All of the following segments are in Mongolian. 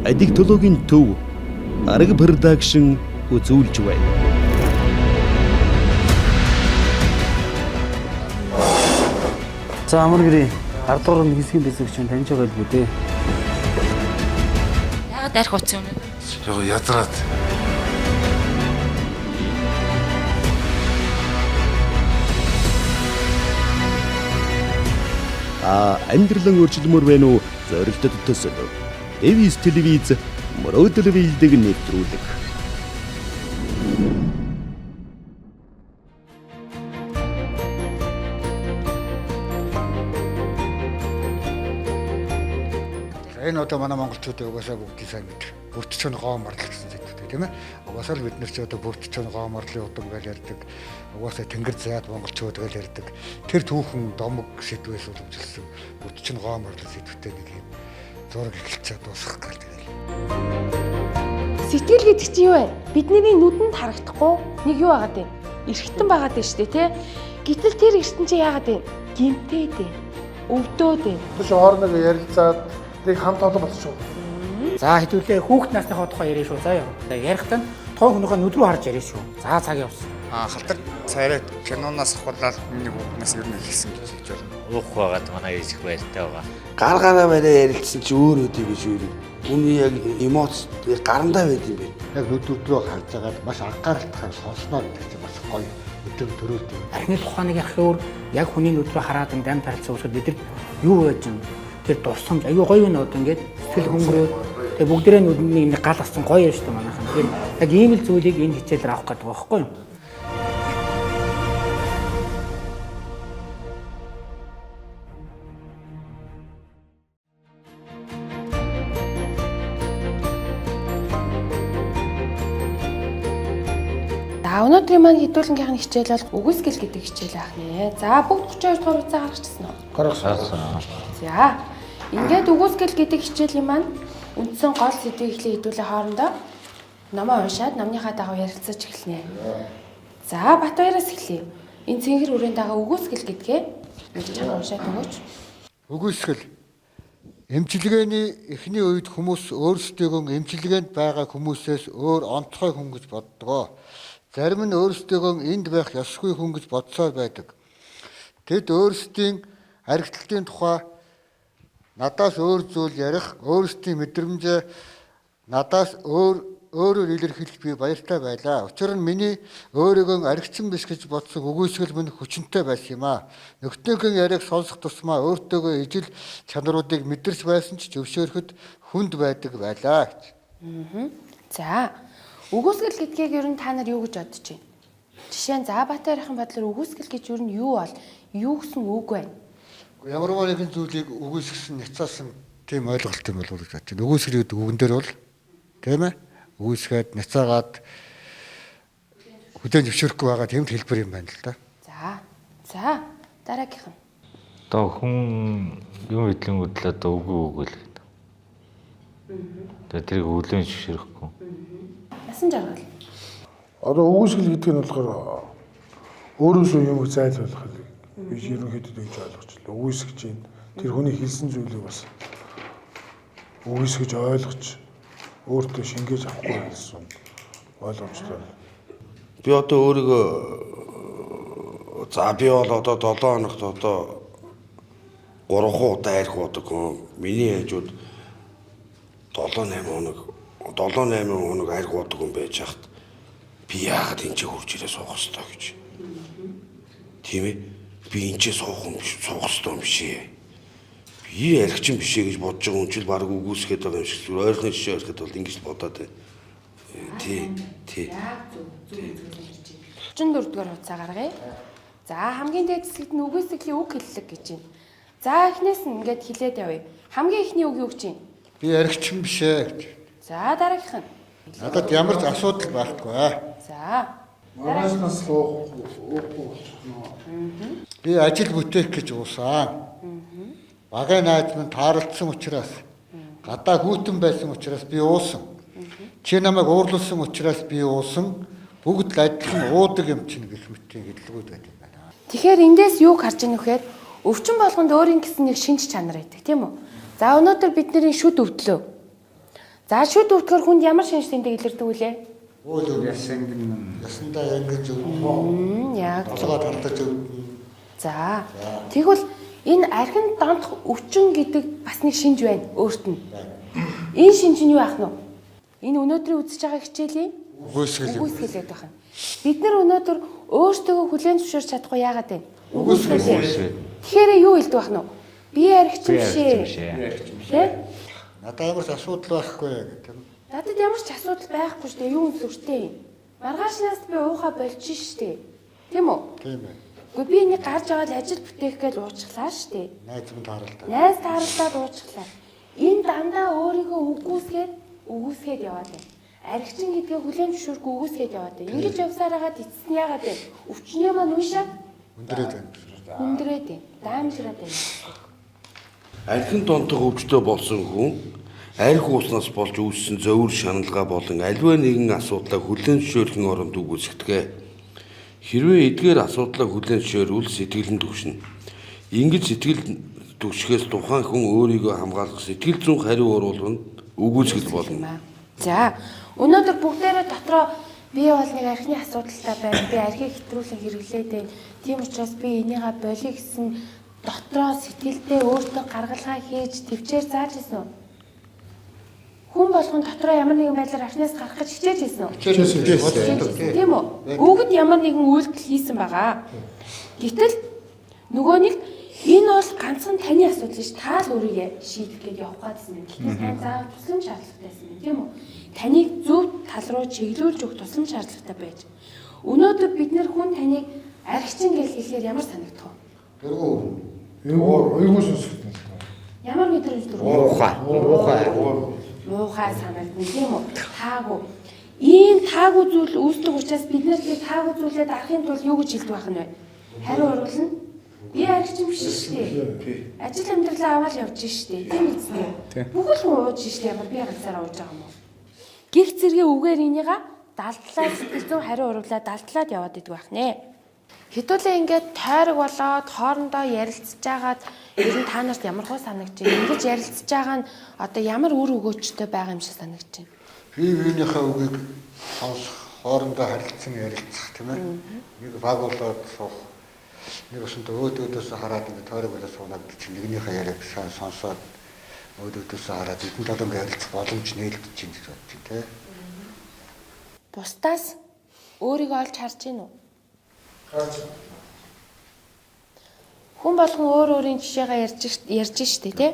Аддиктологийн төв Арга production үзүүлж байна. За амар гэрээ 10 дугаар нэг хэсгийн бэлэг чинь таньж байгаа л үү дээ. Яагаад арх утсан юм бэ? Яг ядраад. Та амьдралан өөрчлөмөр байна уу? Зорилтод төсөл. Эвис телевиз мөрөөдөл биелдэг нэвтрүүлэг. Энэ одоо манай монголчуудын угаасаа бүгдийг сайн мэддэг. Бүртчөн гоо морл гэсэн зэдвэтэй тийм ээ. Угаасаа л бид нар ч одоо бүртчөн гоо морлын удам гэж ярьдаг. Угаасаа тэнгэр заяад монголчууд гэж ярьдаг. Тэр түүхэн домог сэдвээс уламжилсан бүртчөн гоо морлын сэдвтэй нэг юм зураг эхэлчихээ дуусгах гал тэгэл. Сэтгэл гэдэг чинь юу вэ? Бидний нүдэнд харагдахгүй нэг юу байгаад байна? Эргэтэн байгаад байна шүү дээ, тэ? Гэтэл тэр эргэтэн чи яагаад вэ? Гимтээд байна. Өвдөөд байна. Биш хоорондоо ярилцаад нэг хамт олон болчих. За хэдүүлээ хүүхд насныхаа тухай яриа шүү. За яа. Ярихдаа тухайн хүнийхээ нүд рүү харж яриа шүү. За цаг явсан. А халтар царай киноноос ахуулаад миний хүүхнээс ер нь ихсэн гэж хэлж байна. Уух байгаад манай ээж их баяртай байгаа. Гар гараа барай ярилцсан чи өөр өдөө гэж юу юм. Хүний яг эмоц гарандаа байд юм байна. Яг нүд рүү харж байгаад маш анхааралтайгаар сонсноо гэдэг чинь бас гоё өдөр төрөлт юм. Архины тухайг ярих өөр яг хүний нүд рүү хараад энэ дам тарилцсан үсгэд бид нар юу байж юм тэр дурсамж аюу гоё юм одоо ингээд сэтгэл хөнгөрөө тэгээ бүгдээрээ нүдэнд нэг гал ассан гоё юм шүү дээ манайхан. Тэгэхээр яг ийм л зүйлийг энэ хичээлээр авах гэдэг байгаа байхгүй юу? За өнөөдрийн маань хэдүүлэнгийнх нь хичээл бол үгүйсгэл гэдэг хичээл байх нэ. За бүгд 32 дугаар хугацаа гаргачихсан уу? Гаргасан. За ингээд үгүйсгэл гэдэг хичээлийн маань үндсэн гол сэдвийг эхлээ хэдүүлээ хоорондоо номоо уншаад номныхаа дагуу ярилцаж эхэлнэ. За Батбаяраас эхлэе. Энэ цэнгэр хүрээнд байгаа үгүйсгэл гэдгээ нэг чанга уншаад өгөөч. Үгүйсгэл эмчилгээний эхний үед хүмүүс өөрсдийгөө эмчилгээнд байгаа хүмүүсээс өөр онцгой хүн гэж боддгоо. Зарим нь өөрсдийгөө энд байх ёсгүй хүн гэж бодсоор байдаг. Тэд өөрсдийн архитектурын тухай надаас өөр зүйл ярих, өөрсдийн мэдрэмжээ надаас өөр өөрөөр илэрхийлэх би баяртай байлаа. Учир нь миний өөрийгөө архичин биш гэж бодсон үгүйсгэл минь хүчинтэй байсан юм аа. Нөхдийнхээ яриаг сонсох тусмаа өөртөөгөө ижил чанаруудыг мэдэрч байсан ч зөвшөөрөхөд хүнд байдаг байлаа гэж. За үгүйсгэл гэдгийг ер нь та нар юу гэж бодож байна? Жишээ нь за Батбаярын бодлоор үгүйсгэл гэж ер нь юу бол юу гэсэн үг вэ? Ямар нэгэн зүйлийг үгүйсгэсэн, няцаасан тийм ойлголт юм болов уу гэж бодож байна. Үгүйсгэл гэдэг үгэн дээр бол тийм ээ үгүйсгээд няцаагаад хүлээн зөвшөөрөхгүй байгаа тийм л хэлбэр юм байна л да. За. За дараагийнх нь. Одоо хүн юм идлэнгүүд л одоо үгүй үгүй л гэдэг. Тэгээ тэрийг өвлөн зөвшөөрөхгүй. Насан жаргал. Одоо үгүйсгэл гэдэг нь болохоор өөрөөсөө юм зайлуулах гэж ерөнхийдөө тэгж ойлгочлоо. Үгүйсгэж чинь тэр хүний хэлсэн зүйлийг бас үгүйсгэж ойлгож өөртөө шингээж авахгүй байсан ойлгомжтой. Би одоо өөрийгөө за би бол одоо 7 хоногт одоо 3 удаа арх уудаг хүн. Миний хажууд 7 8 хоног 7 8 хоног арх уудаг хүн байж хахад би яагаад энэ ч хурж ирээ суух ёстой гэж. Тийм ээ. Би энэ ч суух юм биш, суух ёстой юм биш ээ. Би архичин биш ээ гэж бодож байгаа хүн чинь баг үгүйсгээд байгаа юм шиг зүгээр ойрхны жишээ ярихад бол ингэж л бодоод байна. Тий, тий. 34 дугаар хугацаа гаргая. За хамгийн дээд хэсэгт нь үгүйсгэлийн үг хэллэг гэж байна. За эхнээс нь ингээд хэлээд явъя. Хамгийн эхний үг юу гэж байна? Би архичин биш ээ гэж. За дараагийнх нь. Надад ямар ч асуудал байхгүй аа. За Маргааш нас уухгүй болчихно. Би ажил бүтээх гэж уусан. Багын найз минь тааралдсан учраас гадаа хүүтэн байсан учраас би уусан. Чи намайг уурлуулсан учраас би уусан. Бүгд л адилхан уудаг юм чинь гэх мэтийн хэллэгүүд байдаг юм байна. Тэгэхээр эндээс юуг харж ийнө вэхээр өвчин болгонд өөрийн гэсэн нэг шинж чанар байдаг тийм үү? За өнөөдөр бидний шүд өвдлөө. За шүд өвдгөр хүнд ямар шинж тэмдэг илэрдэг вүлээ? Уул Ясангин ясандаа янгиж өвдөн. Яг зөв. Толгой тартаж өвдөн. За. Тэгвэл энэ архин донтох өвчин гэдэг бас нэг шинж байна өөрт нь. Энэ шинж нь юу ах нь вэ? Энэ өнөөдрийн үзэж байгаа хичээлийн Үгүйсгэл. үгүйсгэл гэдэг байна. Бид нар өнөөдөр өөртөө хүлээн зөвшөөрч чадахгүй яагаад вэ? Үгүйсгэл. Тэгэхээр юу хэлдэг байх нь вэ? Би архичин биш ээ. Тэ? Надад ямар ч асуудал байхгүй гэдэг. Надад ямар ч асуудал байхгүй шүү дээ. Юу зүртэй юм. Маргаашнаас би уухаа болж шүү дээ. Тийм үү? Тийм ээ. Гэхдээ би энийг гарч аваад ажил бүтээх гэж уучлаа шүү дээ. Найз минь тааралдаа. Найз таарлаад уучлаа. Энэ дандаа өөрийгөө үгүйсгээд үгүйсгээд яваад байна. Архичин гэдгээ хүлээн зөвшөөрөхгүй үгүйсгээд яваад байна. Ингэж явсаар хагаад эцэс нь яагаад вэ? Өвчнөө маань уушаад Өндрөөд байна. хүндрээд байна. Даамжраад байна. Архин донтох өвчтөй болсон хүн арх ууснаас болж үүссэн зовир шаналгаа болон аливаа нэгэн асуудлаа хүлээн зөвшөөрхийн оронд үгүйсгдэг. Хэрвээ эдгээр асуудлаа хүлээн зөвшөөрвөл сэтгэл нь түгшинэ. Ингэж сэтгэл түгшихээс тухайн хүн өөрийгөө хамгаалах сэтгэл зүйн хариу уруулга нь үгүйсгэл болно. За, өнөөдөр бүгдээрээ дотроо би бол нэг архины асуудалтай байна. Би архийг хэтрүүлэн хэрэглээд байна. Тийм учраас би энийгээ болиё гэсэн дотроо сэтгэлдээ өөртөө гаргалгаа хийж төвчээр зааж ирсэн үү? Хүн болгон дотроо ямар нэгэн байдлаар архинаас гарах гэж хичээж ирсэн үү? Хичээж Хичээж Тийм үү? Өгд ямар нэгэн үйлдэл хийсэн байгаа. Гэтэл нөгөө нэг энэ бол ганцхан таны асуудал биш та л өөрийгөө шийдэх гээд явах гэдсэн юм. Гэтэл тань заавал тусламж шаардлагатай байсан юм тийм үү? Таныг зөв тал руу чиглүүлж өгөх тусламж шаардлагатай байж. Өнөөдөр бид нэр хүн таныг архичин гэж хэлэхээр ямар санагдах вэ? Дөрвөн. Эйгүү эйгүү сонсогдсон л та. Ямар мэдрэмж төрөх вэ? Муухай. Муухай. Муухай санагдана тийм үү? Таагүй. Ийм таагүй зүйл үүсдэг учраас бид нэр тэр таагүй зүйлээ дарахын тулд юу гэж хэлдэг байх нь вэ? Хариу урвал нь би архичин биш шүү дээ. Ажил амьдралаа аваад явж шүү дээ. Тийм биз дээ. Бүхэл хүн ууж шүү дээ. Ямар би ганцаараа ууж байгаа юм уу? Гэх зэргийн үгээр энийга далдлаа сэтгэл зүйн хариу урвалаа далдлаад яваад идэг байх нэ. Хэдүүлээ ингээд тойрог болоод хоорондоо ярилцж байгаад ер нь та нарт ямар хөө санагдаж байна? Ингэж ярилцж байгаа нь одоо ямар үр өгөөчтэй байгаа юм шиг санагдаж байна? Би биенийхээ үгийг сонсох, хоорондоо харилцан ярилцах тийм ээ. Нэг баг болоод суух. Нэг өсөндөө өөд өөдөөсөө хараад ингээд тойрог болоод сууна гэдэг чинь нэгнийхээ яриаг сайн сонсоод өөд өөдөөсөө хараад эдэн таланг ярилцах боломж нээлтэж чинь гэж бодож байна тийм. Бусдаас өөрийгөө олж харж гин үү? Хүн болгон өөр өөрийн жишээгээ ярьж штэ тий.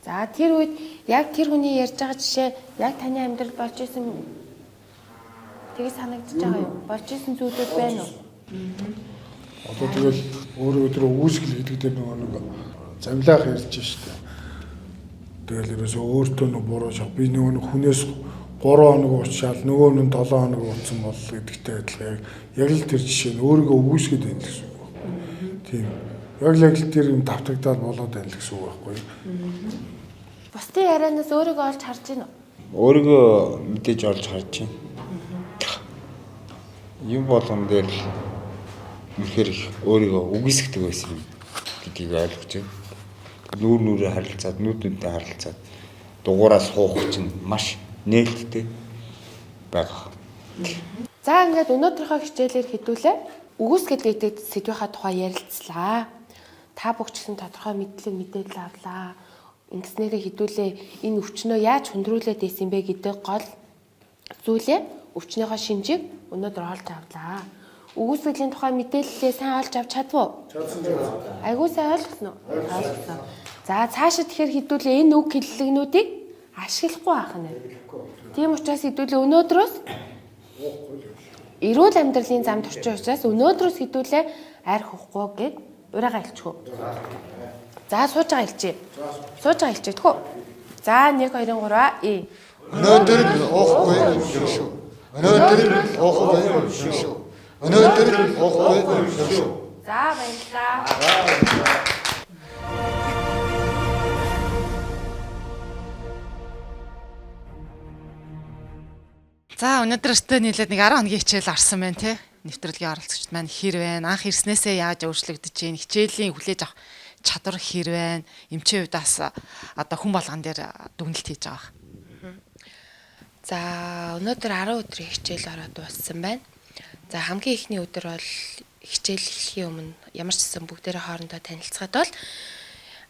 За тэр үед яг тэр хүний ярьж байгаа жишээ яг таны амьдрал болж исэн тэгээ санагдаж байгаа юу? Болж исэн зүйлүүд байна уу? Одоо тэгэл өөрөө тэр үгүйсгэл гэдэг дээр нөгөө нэг замлаах ярьж штэ. Тэгэл ерөөсөө өөртөө нэг буруу шах. Би нөгөө нэг хүнээс 3 хоног уучаал нөгөө нь 7 хоног ууцсан бол гэдэгтэй адилхан яг л тэр жишээ нь өөрийгөө үгүйсгээд байна л гэсэн үг байхгүй. Тийм. Яг л яг л тэр юм давтагдаад болоод байна л гэсэн үг байхгүй. Бусдын ярианаас өөрийгөө олж харж гин үү? Өөрийгөө мэдээж олж харж байна. Юм болгон дээр л үнэхээр их өөрийгөө үгүйсгдэг байсан юм гэдгийг ойлгож байна. Нүүр нүрээ харилцаад, нүд нүдээ харилцаад дугуураас суух чинь маш нээлттэй байгаа. За ингээд өнөөдрийнхөө хичээлээр хэдүүлээ үгүйсгэл гэдэг сэдвийнхаа тухай ярилцлаа. Та бүх ч гэсэн тодорхой мэдлэг мэдээлэл авлаа. Ингэснээрээ хэдүүлээ энэ өвчнөө яаж хүндрүүлээд байсан бэ гэдэг гол зүйлээ өвчнийхөө шинжийг өнөөдөр олж авлаа. Үгүйсгэлийн тухай мэдээллээ сайн олж авч чадв уу? Чадсан. Айгуу сайн ойлгосон уу? Ойлгосон. За цаашид тэгэхээр хэдүүлээ энэ үг хэллэгнүүдийг ашиглахгүй байх нь. Тийм учраас хэдүүлээ өнөөдрөөс эрүүл амьдралын зам турчин учраас өнөөдрөөс хэдүүлээ арх уухгүй гэд ураагаа хэлчихв. За сууж байгаа хэлчихье. Сууж байгаа хэлчихье тэхүү. За 1 2 3 и. Өнөөдөр л уухгүй юм шүү. Өнөөдөр л уухгүй юм шүү. Өнөөдөр л уухгүй юм шүү. За баярлалаа. За өнөөдөр өстөө нийлээд нэг 10 хоногийн хичээл орсон байна те. Нэвтрүүлгийн оролцогчд маань хэр байна? Анх ирснээсээ яаж өөрчлөгдөж байна? Хичээлийн хүлээж авах чадвар хэр байна? Эмчийн хувьд бас одоо хүн болгон дээр дүгнэлт хийж байгаа. За өнөөдөр 10 өдрийн хичээл ороод дууссан байна. За хамгийн эхний өдөр бол хичээл эхлэхийн өмнө ямар ч гэсэн бүгдээрээ хоорондоо танилцахад бол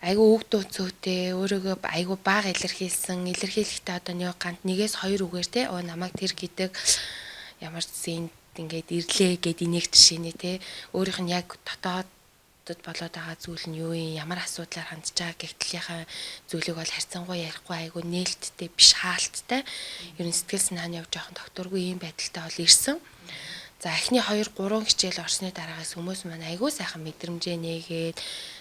айгүй үг дууцөөтэй өөрийгөө айгүй бага илэрхийлсэн. Илэрхийлэхдээ одоо нэг ганц нэгээс хоёр үгээр те оо намайг тэр гэдэг ямар ч гэсэн ингээд ирлээ гэд инех жишээний те өөрийнх нь яг дотоодод болоод байгаа зүйл нь юу юм, ямар асуудлаар хандж байгаа гэх талынхаа зүйлийг бол харьцангуй ярихгүй айгүй нээлттэй биш хаалттай ер нь сэтгэл санааны хувьд жоохон докторгүй ийм байдалтай бол ирсэн. За эхний 2 3 хичээл орсны дараагаас хүмүүс маань айгүй сайхан мэдрэмжээ нээгээд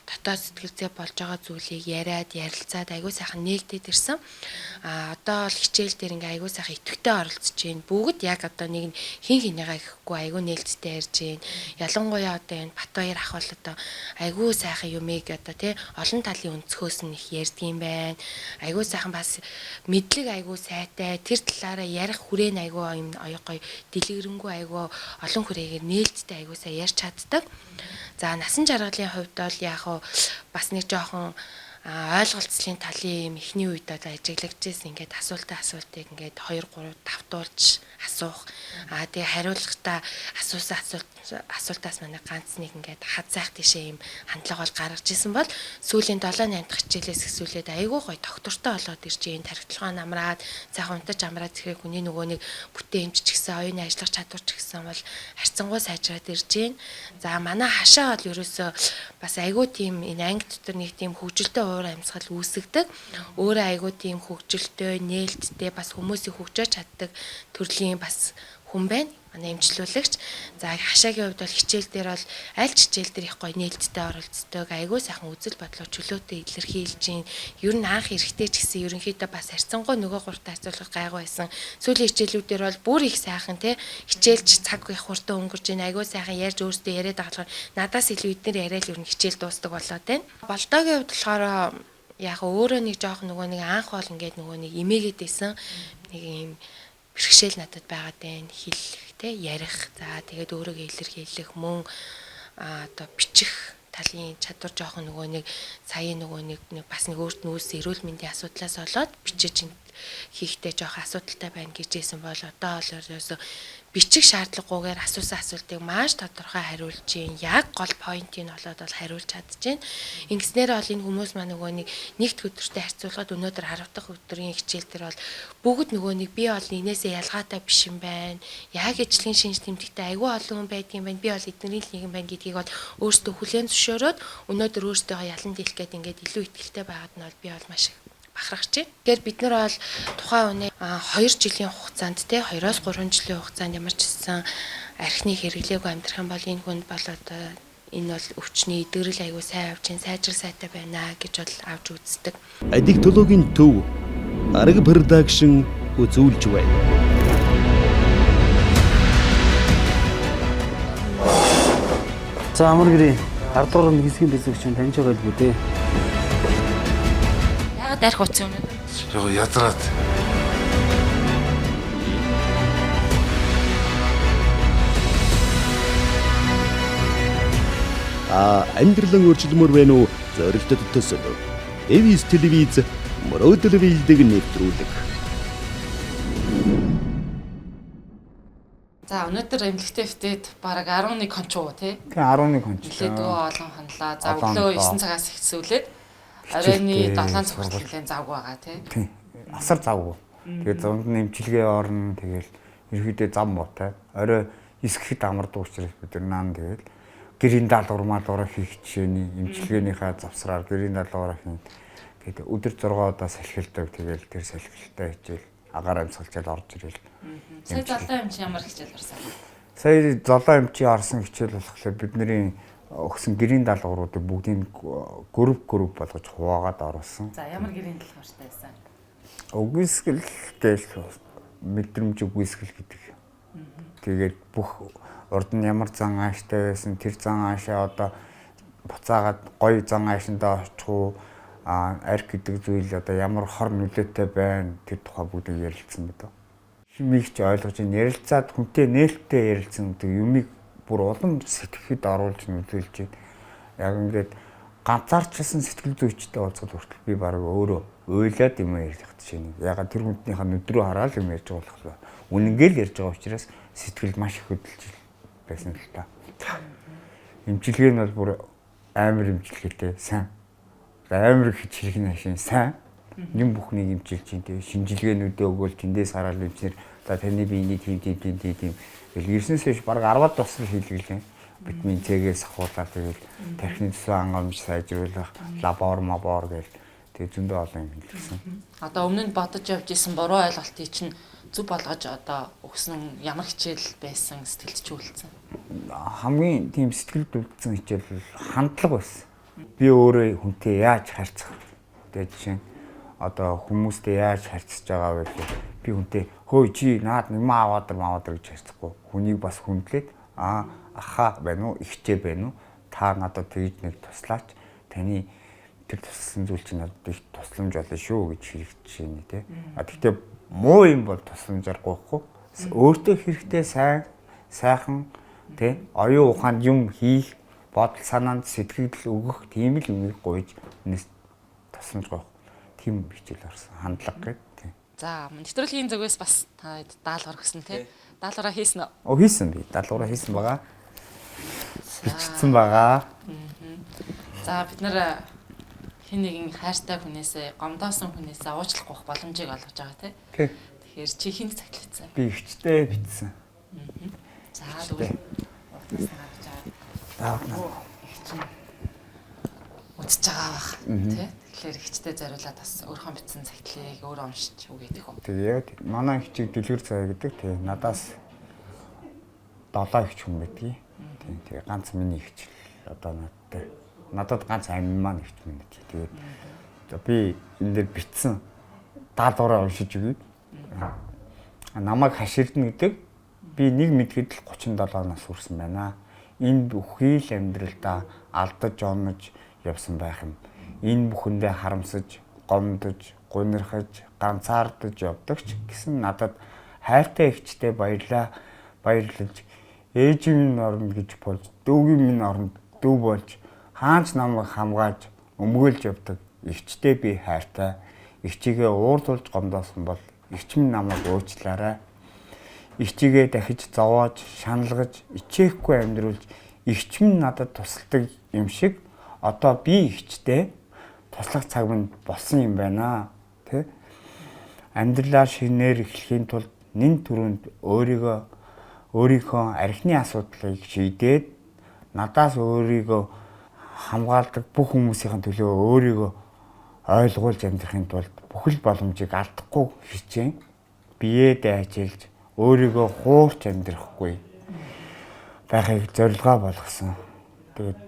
дотоод сэтгэл зүй болж байгаа зүйлийг яриад ярилцаад айгүй сайхан нээгдээд ирсэн. А одоо бол хичээл дээр ингээ айгүй сайхан идэвхтэй оролцож байна. Бүгд яг одоо нэг хин хинийгаа гэхгүй айгүй нээлттэй ярьж байна. Ялангуяа одоо энэ Батбаяр ах бол одоо айгүй сайхан юмыг одоо тий олон талын өнцгөөс нь их ярьдгийм байна. Айгүй сайхан бас мэдлэг айгүй сайтай тэр талаараа ярих хүрээ нь айгүй юм оёо гоё дэлгэрэнгүй айгүй олон хүрээгээр нээлттэй айгүй сайн ярьж чаддаг. За насан жаргалын хувьд бол яг бас нэг жоохон ойлголцлын талын юм эхний үед одоо ажиглагдчихсэн ингээд асуултыг ингээд 2 3 давтуулж асуух. Аа тэгээ хариулахдаа асуусан асуултаас манай ганц нэг ингээд хазаах тийшээ юм хандлага бол гаргаж исэн бол сүүлийн 7 8 дахь хичээлээс хэсүүлээд айгүй гоё доктортой болоод ирж гин тархитлагаа намраад сайхан унтаж амраад тэгэхээр хүний нөгөө нэг бүтээмж ч гэсэн оюуны ажиллах чадвар ч гэсэн бол харьцангуй сайжраад ирж гин. За манай хашаа бол ерөөсөө бас айгүй тийм энэ анги дотор нэг тийм хөгжилтэй уур амьсгал үүсгдэг. Өөрөө айгүй тийм хөгжилтэй, нээлттэй бас хүмүүсийг хөгжөөж чаддаг төрлийн бас хүн байна. Манай эмчлүүлэгч. За хашаагийн хувьд бол хичээл дээр бол аль ч хичээл дээр их гоё нээлттэй оролцдог. Айгүй сайхан үзэл бодлоо чөлөөтэй илэрхийлж гин. Ер нь анх эрэхтэй ч гэсэн ерөнхийдөө бас харьцангуй нөгөө гуртай харьцуулах гайгүй байсан. Сүүлийн хичээлүүдээр бол бүр их сайхан те хичээлч цаг их хурдан өнгөрч гин. Айгүй сайхан ярьж өөртөө яриад байгаа болохоор надаас илүү эднэр яриад ер нь хичээл дуустдаг болоод байна. Болдоогийн хувьд болохоор яг өөрөө нэг жоох нөгөө нэг анх бол ингээд нөгөө нэг имээгээд байсан нэг юм бэрхшээл надад байгаад байна. Хэлэх те ярих. За тэгээд өөрийгөө илэрхийлэх мөн одоо бичих талын чадвар жоохон нөгөө нэг сая нөгөө нэг бас нэг өөрт нь үүссэн эрүүл мэндийн асуудлаас болоод бичиж хийхдээ жоохон асуудалтай байна гэж хэлсэн бол одоо бол ерөөсөө бичих шаардлагагүйгээр асуусан асуултыг маш тодорхой хариулж гин. Яг гол поинтыг нь болоод бол хариулж чадчихээн. Ингэснээр бол энэ хүмүүс маань нөгөө нэг нэгд өдөртэй харьцуулахад өнөөдөр 10 дахь өдрийн хичээл дээр бол бүгд нөгөө нэг би бол энээсээ ялгаатай биш юм байна. Яг ижлэгийн шинж тэмдэгтэй айгүй олон хүн байдгийн байна. Би бол эднэрийн л нэг юм байна гэдгийг бол өөрсдөө хүлээн зөвшөөрөөд өнөөдөр өөрсдөө ялан дийлэх гээд ингээд илүү ихтэй байгаад нь бол би бол маш их бахархаж байна. Тэгэхээр бид нар бол тухайн үний 2 жилийн хугацаанд те 2-3 жилийн хугацаанд ямар ч гэсэн архины хэрэглээгүй амьдрах юм бол энэ хүнд бол одоо энэ бол өвчний эдгэрэл айгүй сайн авч ин сайжрал сайтай байна гэж бол авч үздэг. Аддиктологийн төв Арга продакшн үзүүлж байна. За амар гэрээ 10 дугаар нэг хэсгийн бэлтгэгч нь таньж байгаа байлгүй дээ. Яагаад арх утсан юм бэ? Яг ядраад. А амьдралын өөрчлөмөр байна уу? Зорилтод төсөл. Эвис телевиз мөрөөдөл биелдэг нэвтрүүлэг. За өнөөдөр эмнэлэгтэй фтэд бараг 11 кончуу тий? Тийм 11 конч. Нилээдгүй олон хонлоо. За өглөө 9 цагаас эхлүүлээд оройн 7 цаг хүртэл нэлээд завгүй байгаа тий. Тийм. Асар завгүй. Тэгээд зунд нь эмчилгээ орно. Тэгэл ерөөдөө зам муутай. Орой эсгэхэд амардаг учраас бид нар наан тэгэл гэрийн даалгавар маалгавар хийх жишээний эмчилгээнийхээ завсраар гэрийн даалгавар хийн. Тэгээд өдөр 6 удаа салхилдаг. Тэгэл тэр салхилтай хичээл агаар амьсгалчаал орж ирэл. Сая золоо эмч ямар хичээл орсон? Сая золоо эмчийн орсон хичээл болохоор бидний өгсөн гэрийн даалгавруудыг бүгдийг гөрөв гөрөв болгож хуваагаад оруулсан. За ямар гэрийн даалгавартай байсан? Үгүйсгэл гээл мэдрэмж үгүйсгэл гэдэг. Тэгээд бүх урд нь ямар зан ааштай байсан тэр зан аашаа одоо буцаагаад гоё зан аашандаа очих уу, арх гэдэг зүйл одоо ямар хор нөлөөтэй байна тэр тухай бүгдийг ярилцсан байдаг. Химийг ч ойлгож ярилцаад хүнтэй нээлттэй ярилцсан гэдэг юмыг бүр улам сэтгэхэд оруулж нөлөөлж байна. Яг ингээд Ганцаарчилсан сэтгэл зүйчтэй уулзахад хүртэл би баг өөрөө уйлаад юм ярих жишээ нэг. Ягаад тэр хүнднийхээ нүд рүү хараад юм ярьж байгаа болохоор үнэнгээл ярьж байгаа учраас сэтгэл маш их хөдөлж байсан л та. Эмчилгээ нь бол бүр амар эмчилгээтэй сайн. Амар их хэрэг нашин сайн. Нэм бүхнийг эмчилж чинь тэгээ шинжилгээнүүдээ өгөөл тэндээс хараад эмчнэр за таны биений тийм тийм тийм тийм тийм гэл ирснээс хойш баг 10-аад тусал хийлгэлээ. Витамин С-гээс ахуулаад тэгэл тархины төсөө хангамж сайжруулах лабор мабор гэл тэгээ зөндөө олон юм хийлгэсэн. Одоо өмнө нь бодож явж исэн буруу ойлголтыг чинь зөв болгож одоо өгсөн ямар хичээл байсан, сэтгэлд ч үлдсэн? Хамгийн тийм сэтгэлд үлдсэн хичээл бол хандлага байсан. Би өөрөө хүнтэй яаж харьцах вэ? Тэгээ жишээ нь одоо хүмүүстэй яаж харьцаж байгаа вэ гэхээр би хүнтэй хөөе чи наад юм аваад маваад гэж харьцахгүй. Хүнийг бас хүндлээд аа ахаа байна уу, ихчээ байна уу? Та надад тэгж нэг туслаач. Таны тэр тусалсан зүйл чинь надад их тусламж болно шүү гэж хэрэг жишээ нэ тэ. А тэгтээ муу юм бол тусламжаар гоохгүй. Өөртөө хэрэгтэй сайн, сайхан тэ оюун ухаанд юм хийх, бодол санаанд сэтгэл өгөх тийм л юмыг гуйж үнэс тусламж гоох. Тийм хичээл орсон. Хандлага гэдэг. Тийм. За, нэвтрүүлгийн зүгээс бас та даалгавар өгсөн тий. Даалгавраа хийсэн үү? Оо хийсэн би. Даалгавраа хийсэн байгаа. Бичсэн байгаа. За, бид нэр хэн нэгэн хайртай хүнээсээ, гомдоосон хүнээсээ уучлах гуйх боломжийг олгож байгаа тий. Тий. Тэгэхээр чи хэнд цагтлагдсан? Би ихчтэй бичсэн. За, тэгвэл урднаас нь гаргаж байгаа. Аа. Их чинь үзэж байгаа бах тий. Тэгэхээр ихчтэй зориулаад бас өөрийнхөө бичсэн цагтлыг өөрөө уншиж үгээд их үү. Тэгээд манай ихчийг дэлгэр заяа гэдэг. Тэгээ надаас 7 ихч хүн байдгийг. Тийм тэгээ ганц миний ихч л одоо надтай. Надад ганц амин маань ихч минь гэдэг. Тэгээд одоо би энэ дээр бичсэн даалгавраа уншиж өгье. Намайг хаширдна гэдэг би нэг мэдхэд л 37 нас хүрсэн байна. Энэ бүхий л амьдралдаа алдаж онож явсан байх юм. Энэ бүхэндээ харамсаж, гомдож, гунирхаж, ганцаардаж явдагч гэсэн надад хайртай эгчтэй баярлаа баярлаж ээжийн минь оронд гэж болж, дүүгийн минь оронд дүү болж хаач намайг хамгаалж өмгөөлж явдаг эгчтэй би хайртай. Эгчийгээ уурлуулж гомдоосон бол эгч минь намайг уучлаарай. Эгчийгээ дахиж зовоож, шаналгаж, ичээхгүй амьдруулж эгч минь надад тусалдаг юм шиг одоо би эгчтэй туслах цаг минь болсон юм байна. Тэ? Амьдралаа шинээр эхлэхийн тулд нэн түрүүнд өөрийнхөө архины асуудлыг шийдээд надаас өөрийгөө хамгаалдаг бүх хүмүүсийн төлөө өөрийгөө ойлгуулж амьдрахын тулд бүхэл боломжийг алдахгүй хичээн биеэ дайчилж өөрийгөө хуурч амьдрахгүй байхыг зорилгоо болгосон. Тэгээд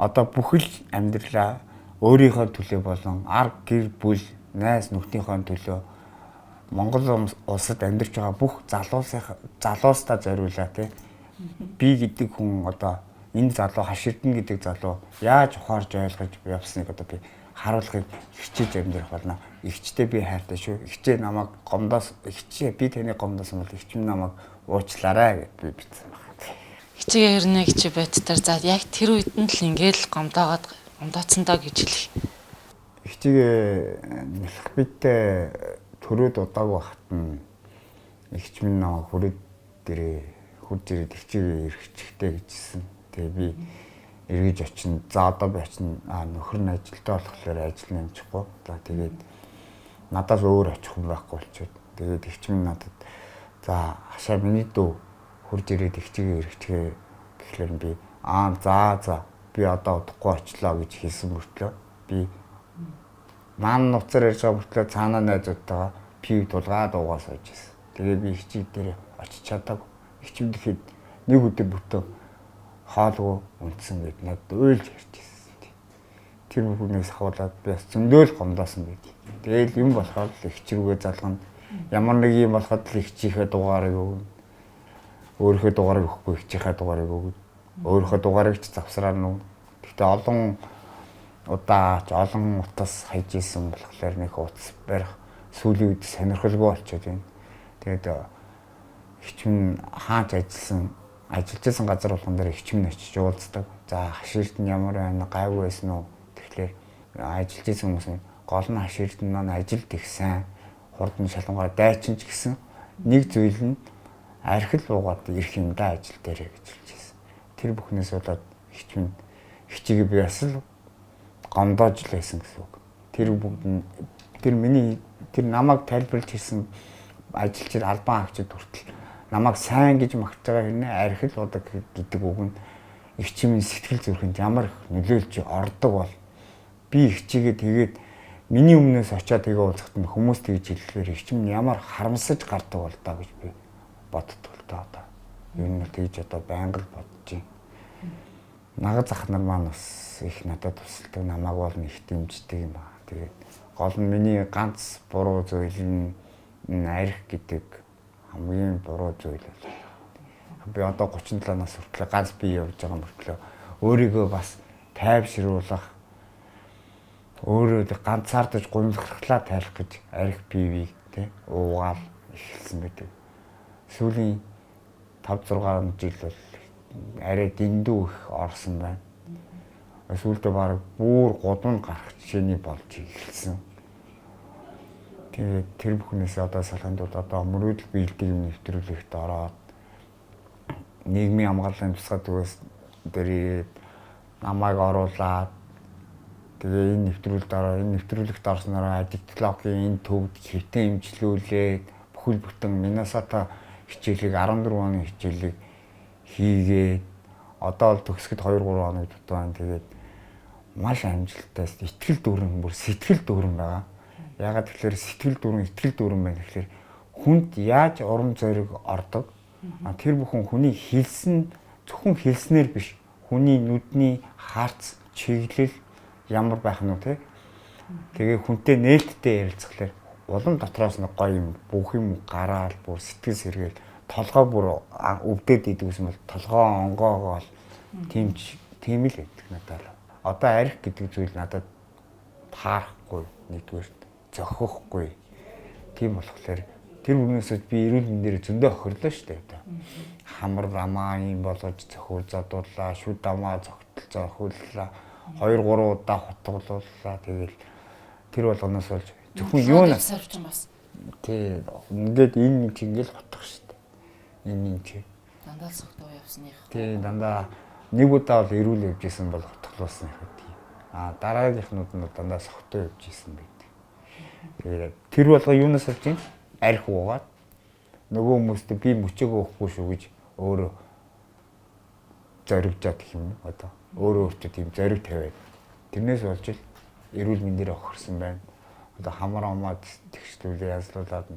одоо бүхэл амьдралаа өөрийнхөө төлөө болон ар гэр бүл найз нөхдийнхөө төлөө Монгол улсад амьдарч байгаа бүх залуустаа зориулаа тий. Би гэдэг хүн одоо энэ залуу хаширдна гэдэг залуу яаж ухаарж ойлгож явсныг одоо би харуулахыг хичээж амьдрах болно. Игчтэй би хайртай шүү. Игчээ намайг гомдоос игчээ би таны гомдоосон бол игч минь намайг уучлаарай гэд би бичсэн байна. Хичээгээ ер нь чи бодтоор за яг тэр үед нь л ингээл гомдоогоод гомдооцсон доо гэж хэлэх. Игчигээ нэлэх битээ төрөөд удаагүй хат нь игч минь намайг хүрээд дээрээ хурж ирээд игчигээ эргэчихтэй гэжсэн. Тэгээ би эргэж очино. За одоо би очино. Аа нөхөр нь ажилдаа болохоор ажил нэмчихгүй. За тэгээд надаас өөр очих хүн байхгүй болчиход. Тэгээд игч минь надад за хашаа миний дүү хурж ирээд игчигээ эргэчихээ гэхлээр би аа за би одоо удахгүй очлоо гэж хэлсэн мөртлөө би маань нуцаар ярьж байгаа мөртлөө цаанаа найзуудтайгаа пив тулгаад уугаа сууж байсан. Тэгээ би игчиг дээр очиж чадаагүй. Игчим гэхэд нэг өдөр бүтэн хоолгүй унтсан гэд надад уйлж ярьж байсан. Тэр бүхнээс хавуулаад би бас зөндөөл гомдоосон байд. Тэгээл юм болохоор л игч рүүгээ залгана. Ямар нэг юм болоход л игчийнхээ дугаарыг өгнө. Өөрийнхөө дугаарыг өгөхгүй игчийнхээ дугаарыг өгнө. Өөрийнхөө дугаарыг ч завсраар нү. Гэхдээ олон удаа ч олон утас хайж исэн болохоор нэг утас барих сүүлийн үед сонирхолгүй болчиход байна. Тэгээд эгч минь хаач ажиллаж исэн газар болгон дээр эгч минь очиж уулздаг. За хаширт нь ямар байна, гайгүй байсан уу? тэгэхээр ажиллаж исэн хүмүүс нь гол нь хаширд нь маань ажил тэгсэн хурдан шалангуй дайчин ч гэсэн нэг зүйл нь архил буугаад ирэх юм да ажил дээрээ гэж хэлж байсан. Тэр бүхнээс болоод эгч минь эгчигээ би бас л гомдоож л байсан гэсэн үг. Тэр бүгд нь тэр миний тэр намайг тайлбарлаж хэлсэн ажилчид албан агчид хүртэл намайг сайн гэж магтаж байгаа хэрнээ архил удаг гэдэг үг нь эгч минь сэтгэл зүрхэнд ямар их нөлөөлж ордог бол би эгчигээ тэгээд миний өмнөөс очиад тэгээ уулзахад нь хүмүүс тэгж хэлэхээр эгч минь ямар харамсаж гардаг бол даа гэж би боддог л доо одоо. Ер нь тэгж одоо байнга л бодож байна. Нагаз ах нар маань бас их надад тусалдаг, намайг бол их дэмждэг юм аа. Тэгээд гол нь миний ганц буруу зүйл нь арх гэдэг хамгийн буруу зүйл бол. Би одоо 37 нас хүртлээр ганц бие явж байгаа мөртлөө өөрийгөө бас тайвшруулах, өөрөө ганцаардаж гомдлохлаа тайлах гэж арх пивийг тэ уугаал эхэлсэн байдаг. Сүүлийн 5 6 жил бол арай дэндүү их орсон байна. Сүүлдээ бараг бүр гудамд гарах жишээний болж эхэлсэн. Тэгээд тэр бүхнээс одоо салахын тулд одоо мөрөөдөл биелдэг юм нэвтрүүлэгт ороод нийгмийн хамгааллын тусгай төвөөс дээр ирээд намайг оруулаад тэгээ энэ нэвтрүүлэлт ороо энэ нэвтрүүлэгт орснороо аддиктологийн энэ төвд хэвтэн эмчлүүлээд бүхэл бүтэн Миннесота хичээлийг 14 оны хичээлийг хийгээд одоо бол төгсгöd 2 3 хоног дутуу байна. Тэгээд маш амжилттай итгэл дүүрэн бүр сэтгэл дүүрэн байгаа. Ягаад гэвэл сэтгэл дүүрэн итгэл дүүрэн байна гэхлээр хүнд яаж урам зориг ордог. Тэр бүхэн хүний хэлсэн зөвхөн хэлснээр биш хүний нүдний харц чиглэл ямар байх нь вэ те. Тэгээ хүнтэй нээлттэй ярилцахлаар улам дотроос нэг гоё юм бүх юм гараал бүр сэтгэл сэргээл толгой бүр өвдөд идэг гэсэн бол толгой онгоогоол тийм л байдаг надад. Одоо арх гэдэг зүйл надад таарахгүй нэгдүгээр зохиохгүй. Тийм болохоор тэр өмнөөс би эрүүл мэндээр зөндөө хохирлоо шүү дээ одоо. Хамар амаа юм болгож зохиул задууллаа, шүд амаа зогтол зохиуллаа, 2 3 удаа хутгалууллаа. Тэгэл тэр болгоноос болж зөвхөн юу нь сорвч бас. Тий, ингээд энэ нэг ингээл хутгах шүү дээ. Энэ нэг чи. Дандаа л согтуу явсных. Тий, дандаа нэг удаа бол эрүүл явж исэн бол хутгалуулсан их байдаг. А дараагийнхнууд нь дандаа согтуу явж исэн байдаг. Тэгээд тэр болго юунаас болж юм? Арх уугаад нөгөө хүмүүстээ би мөчөөгөө өгөхгүй шүү гэж өөрөө зоригжаад гэх юм одоо өөрөө өөртөө тийм зориг тавиад тэрнээс болж л эрүүл мэндээр охирсон байна. Одоо хамар амаад тэгшлүүлээ язлуулаад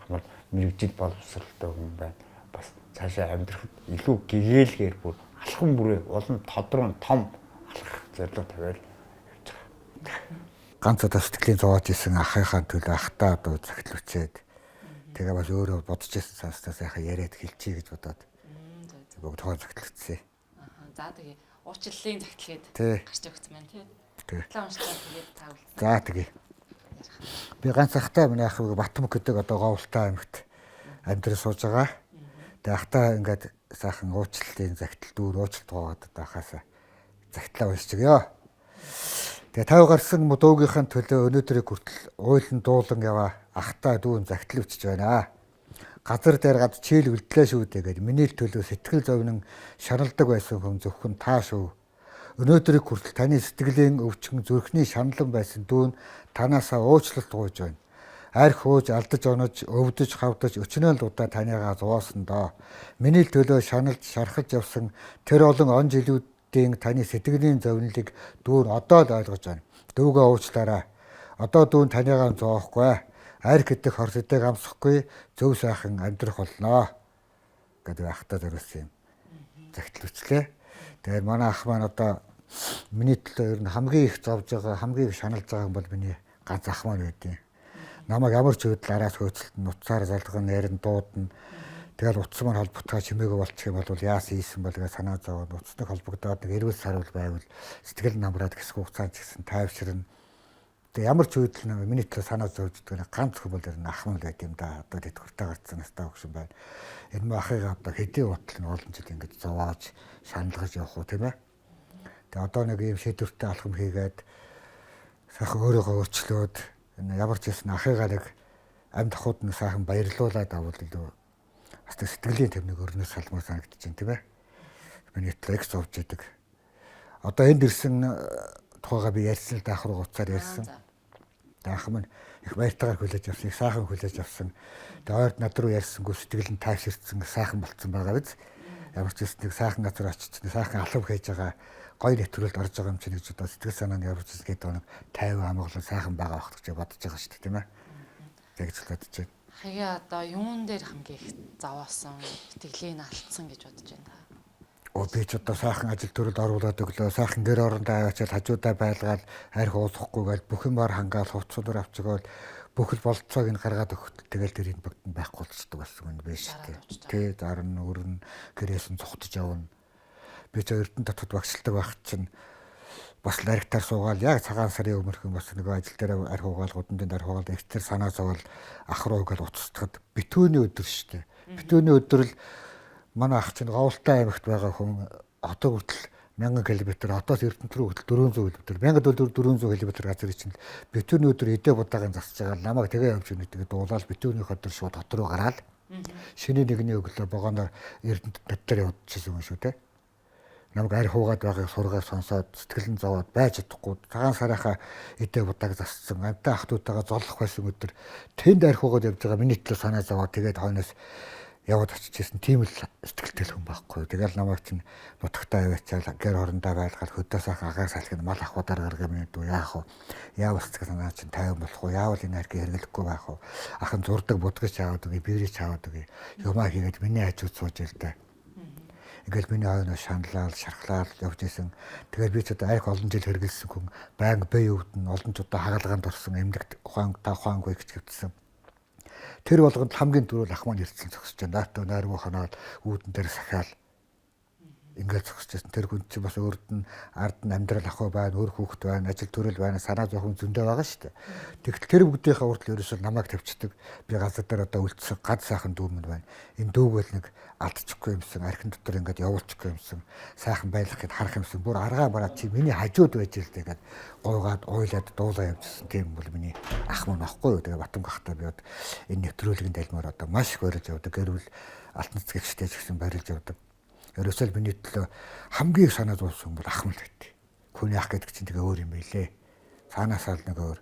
хамар мэрэгжил боловсралтай хүн байна. Бас цаашаа амьдрахад илүү гэгээлгээр бүр алхам бүрээ улам тодрон том алхах зорилго тавиал явж байгаа. Ганц удаа сэтгэлийн зовоож исэн ахынхаа төлөө ахтаа одоо захидал өчөөд тэгээ бас өөрөө бодож исэн санаснаа сайхан яриад хэлчихье гэж бодоод бүгд тоон захидал өчсөн. За тэгээ уучлалын захидал гээд гарч өгсөн байна тий. Захидлаа уншлаа тэгээд та үлдсэн. За тэгээ. Би ганц ахтай миний ах Батмөк гэдэг одоо Говьлтай аймагт амьдрал сууж байгаа. Тэгээ ахтаа ингээд сайхан уучлалын захидал дүүр уучлалт гоогоод одоо ахаасаа захидлаа уншиж өгөө. Тэгээ 50 гарсан дуугийнхаа төлөө өнөөдрийг хүртэл уйлан дуулан яваа ахтаа дүүн захидал өчөж байна. Газар дээр гад чийл үлдлээ шүү дээ гэд миний л төлөө сэтгэл зовнон шаналдаг байсан хүн зөвхөн та шүү. Өнөөдрийг хүртэл таны сэтгэлийн өвчин зүрхний шаналан байсан дүүн танаасаа уучлалт гуйж байна. Арх ууж алдаж онож өвдөж хавдаж өчнөөн л удаа таныгаа зовоосон доо. Миний л төлөө шаналж шархаж явсан тэр олон он жилүүдийн таны сэтгэлийн зовнилыг дүүн одоо л ойлгож байна. Дүүгээ уучлаарай. Одоо дүүн таныгаа зовоохгүй. Арх гэдэг хор сэдэг амсахгүй зөв сайхан амьдрах болноо гэдэг ахтаа зориулсан юм. Захидал өчлээ. Тэгээд манай ах маань одоо миний төлөө ер нь хамгийн их зовж байгаа, хамгийн их шаналж байгаа юм бол миний ганц ах маань байдیں۔ Намайг ямар ч үедэл араас хөөцөлт нуцаар залган ярин дуудана. Тэгэл утас маань холбогдохоо чимээгүй болчих юм бол яасан ийсэн бол гэж санаа зовоод утасны холбогдоод нэг эрүүл саруул байвал сэтгэл намраад хэсэг хугацаанд ч гэсэн тайвширна. Тэгээ ямар ч үедэл миний төлөө санаа зовж гэдэг ганц хүн бол ер нь ах маань байт юм да. Одоо тэтгэвртэй гарцсан настай өгшин байна. Энэ мө ахыгаа одоо хэдийн утал нь олон жил ингэж зовоож шаналгаж явах уу тийм ээ. Тэгээ одоо нэг ийм шийдвэртэй алхам хийгээд Сайхан өөрийгөө өөрчлөөд энэ ямар ч байсан ахыгаа нэг амьд ахуйд нь сайхан баярлуулад авал илүү бас сэтгэлийн төвнийг өрнөс салмаар санагдаж байна, тийм ээ. Миний төлөө их зовж идэг. Одоо энд ирсэн тухайгаа би ярьсан л да, ах руу уцаар ярьсан. Ах маань их баяртайгаар хүлээж авсан, их сайхан хүлээж авсан. Тэгээ ойрд над руу ярьсангүй сэтгэл нь тайвширсан, сайхан болцсон байгаа биз. Ямар ч байсан нэг сайхан газар очиж, нэг сайхан алхам хийж байгаа, гоё нэвтрүүлэлд орж байгаа юм чинь гэж одоо сэтгэл санаа нь ямар ч байсан гэдэг нэг 50 амгалан сайхан байгаа байх гэж бодож байгаа шүү дээ, тийм ээ. Тэгж л бодож байна. Ахыгаа одоо юун дээр хамгийн их зовоосон, итгэлийг алдсан гэж бодож байна та? Би ч одоо сайхан ажил төрөлд оруулаад өглөө, сайхан гэр орондоо аваачаал, хажуудаа байлгаал, арх уулахгүй гээл бүх юмар хангаал, хувцсуудаар авчигаал бүх л болцоог нь гаргаад өгөхт тэгэл тэр энэ бүгд нь байхгүй болчихдог болсон юм биш үү? Тэ зарна, өрнө, гэрээс нь цухтаж явна. Би ч Эрдэнэ дотод багшилдаг байх чинь бас ларигтаар суугаал яг цагаан сарын өмнөх юм бас нөгөө ажил дээр арх угаал, гудамжинд арх угаал, ихтер санаа зовоол ах руу гэл уцтахад битүүний өдөр шүү дээ. Битүүний өдөр л манай ах чинь Говьлтай аймагт байгаа хүн одоо хүртэл 1000 км, хотоос Эрдэнэт рүү хүртэл 400 км, 1400 км газар чинь битүүний өдөр эдээ будаагийн засаж байгаа намайг тэгээ явж өгнө тэгээ дуулаад битүүний өдөр шууд хот руу гараал шинэ нэгний өглөө вагоноор Эрдэнэт дотор явуулчихсан юм шүү дээ. Намайг арх уугаад байгааг сургаар сонсоод сэтгэл нь зовоод байж чадахгүй цагаан сарынхаа эдээ будааг зассан амтай ах дүүтэйгээ золлох байсан өдөр тэнд арх уугаад явж байгаа миний төлөө санаа зовоод тэгээд хойноос яваад очиж ирсэн тийм л сэтгэлтэй хүн байхгүй. Тэгэл намайг чинь нутагтаа аваачаал гэр орондоо байлгаал хөдөө сайхан агаар салхинд мал ахуйдаар гаргах юм дүү яах вэ? Яавал сэтгэл санаа чинь тайван болох уу? Яавал энэ архийг хэрэглэхгүй байх вэ? Ах нь зурдаг будгаж аваад өгье, бирич аваад өгье. Юмаа хийгээд миний хажууд сууж ил дээ. Ингээл миний хойноос шаналал, шархлаал явж исэн. Тэгээд би ч одоо арх олон жил хэрэглэсэн хүн байнга бие өвдөн олон ч удаа хагалгаанд орсон, эмнэлэгт ухаан та ухаангүй гэж хэвтсэн. Тэр болгонд хамгийн түрүүл ах маань ирсэн зогсож байна. Наатаа нойргүй хоноод үүдэн дээр сахиал ингээл зогсож байсан. Тэр хүн чинь бас өөрд нь ард нь амьдрал ах байна, өөр хүүхэд байна, ажил төрөл байна, санаа зовхон зөндөө байгаа шүү дээ. Тэгтэл тэр бүгдийнхээ урд л ерөөсөө намайг тавьчихдаг. Би газар дээр одоо үлдсэн гад сайхан дүү минь байна. Энэ дүүг л нэг алдчихгүй юмсан, архин дотор ингээд явуулчихгүй юмсан, сайхан байлгахыг харах юмсан. Бүр аргаа бараа чи миний хажууд байж л тэгээд гуйгаад уйлаад дуулаа явжсэн. Тийм бол миний ах маань баггүй юу. Тэгээ Батамг ахтай би энэ нэвтрүүлгийн далмаар одоо маш их барилж явдаг. Гэр бүл алтан цэцгэгчтэй ч гэсэн барилж явдаг. Ерөөсөө л миний төлөө хамгийн их санаа зовсон бол ах юм л байт. Хүний ах гэдэг чинь тэгээ өөр юм байлээ. Цаанаасаа л нэг өөр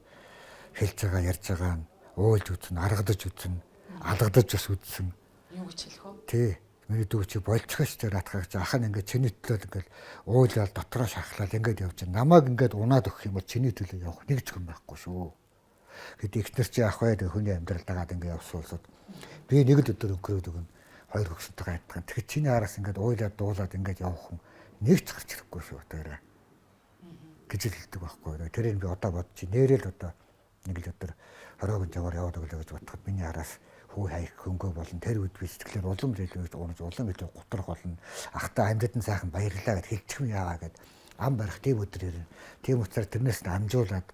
хэлж байгаа, ярьж байгаа нь уйлж үзэн, аргадаж үзэн, алгадаж бас үзсэн. Юу гэж хэлэх вэ? Тий. Миний дүү чи болцгооч тэр атгах чи ах нь ингээд чиний төлөө ингээд уулаад дотроо шархлаад ингээд явж байна. Намайг ингээд унаад өгөх юм бол чиний төлөө явах нэг ч хүн байхгүй шүү. Гэт ихнэр чи ах бай хүний амьдрал дагаад ингээд явсан улсад би нэг л өдөр өнгөрөөд өгнө. Хоёр хөгшөнтэйгээ адилхан. Тэгэхэд чиний араас ингээд уйлаад дуулаад ингээд явах хүн нэг ч гарч ирэхгүй шүү тэрэ. Гэж л хэлдэг байхгүй. Тэрийг би одоо бодчих. Нэрэл одоо нэг л өдөр хороогийн жавар яваад өглөө гэж бодоход миний араас хүү хайх хөнгөө болон тэр үед би сэтгэлээр улам илүү унаж улам илүү гутрах болно. Ахтай амьдад нь сайхан баярлаа гэд хэлчих юм яагаа гэд ам барих тийм өдөр ирнэ. Тийм учраас тэрнээс нь амжуулаад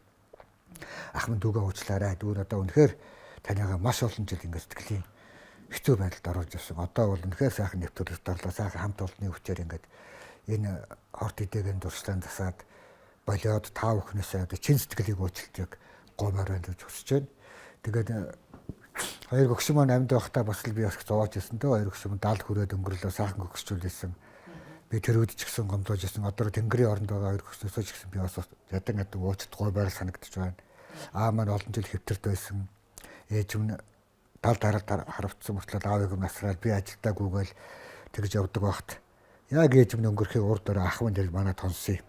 ах минь дүүгээ уучлаарай. Дүүр одоо үнэхээр таныгаа маш олон жил ингээд сэтгэлийн хэцүү байдалд оруулж ирсэн. Одоо бол үнэхээр сайхан нэвтрүүлэгт орлоо. Сайхан хамт олонны хүчээр ингээд энэ хорт эдэгийн дуршлаан засаад болиод та бүхнээсээ одоо чин сэтгэлийг уучлалтыг гомоор байна гэж хүсэж байна. Тэгээд хоёр гөгшин маань амьд байхдаа бас л би бас зовоож ирсэн дээ. Хоёр гөгшин 70 хүрээд өнгөрлөө сайхан гөгшчүүлсэн. Би тэр үед ч гэсэн гомдоож ирсэн. Одоо Тэнгэрийн оронд байгаа хоёр гөгшнөөсөө ч гэсэн би бас ядан ядан уучлах гой байр санагдчих байна. Аа маань олон жил хэвтэрт байсан. Ээж минь дал дараад харавцсан мөртлөө аавыг насраад би ажилдаагүйгээл тэгж явдаг багт яг ээж минь өнгөрөхийг урд өрөө ах минь тэр манай тонсон.